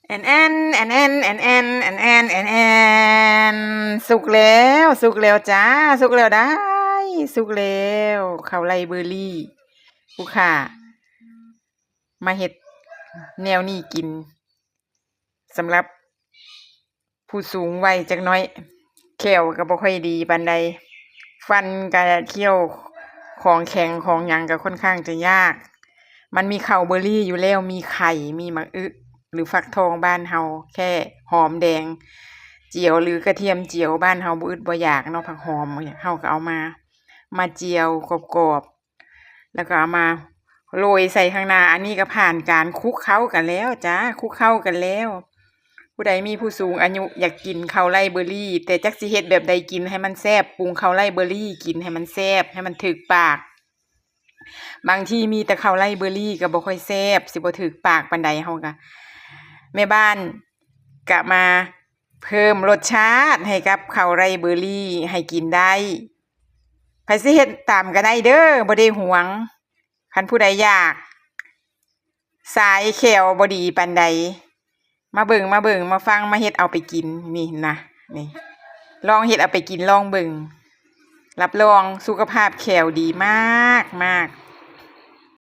ແອນແອນ ແອນແອນ ແອນແອນ ແອນແອນ ແອນແອນ ສຸກແລ້ວ ສຸກແລ້ວຈ້າ ສຸກແລ້ວໄດ໋ ສຸກແລ້ວ ເຂົ້າໄລເບີຣີ ຜູ້ຂ້າມາເຮັດແນວນີ້ກິນ ສຳລັບ ຜູ້ສູງໄວຈັກໜ້ອຍ ແຂ້ວກໍບໍ່ຄ່ອຍດີປານໃດ ຟັນກໍຄ້ຽວ ຂອງແຂງຂອງຫຍັງກໍຄ່ອນຂ້າງຈະຍາກ ມັນມີເຂົ້າເບີຣີຢູ່ແລ້ວ ມີໄຂ່ ມີໝາກອຶ ຫຼືຟັກທອງບ້ານເຮົາ ແຄ່ຫອມແດງຈຽວ ຫຼືກະທຽມຈຽວ ບ້ານເຮົາບໍ່ອຶດບໍ່ຢາກເນາະ ຜັກຫອມ ເຮົາກໍເອົາມາ ມາຈຽວກອບໆ ແລ້ວກໍເອົາມາໂລຍໃສ່ຂ້າງໜ້າ ອັນນີ້ກໍຜ່ານການຄຸກເຄົ້າກັນແລ້ວຈ້າ ຄຸກເຄົ້າກັນແລ້ວ ຜູ້ໃດມີຜູ້ສູງອາຍຸຢາກກິນເຂົ້າໄລເບີຣີ ແຕ່ຈັກຊິເຮັດແບບໃດກິນໃຫ້ມັນແຊບ ປຸງເຂົ້າໄລເບີຣີກິນໃຫ້ມັນແຊບ ໃຫ້ມັນຖືກປາກ ບາງທີມີແຕ່ເຂົ້າໄລເບີຣີກໍບໍ່ຄ່ອຍແຊບ ຊິບໍ່ຖືກປາກປານໃດ ເຮົາກໍ ແມ່ບ້ານກໍມາເພີ່ມລົດຊາດໃຫ້ກັບເຂົ້າໄລເບີຣີໃຫ້ກິນໄດ້ ໃຜຊິເຮັດຕາມກໍໄດ້ເດີ ບໍ່ໄດ້ຫວງ ຄັນຜູ້ໃດຢາກ ສາຍແຂ້ວບໍ່ດີປານໃດ ມາເບິ່ງ ມາເບິ່ງ ມາຟັງ ມາເຮັດເອົາໄປກິນ ນີ້ນະ ນີ້ ລອງເຮັດເອົາໄປກິນລອງເບິ່ງ ຮັບຮອງສຸຂະພາບແຂ້ວດີມາກໆ.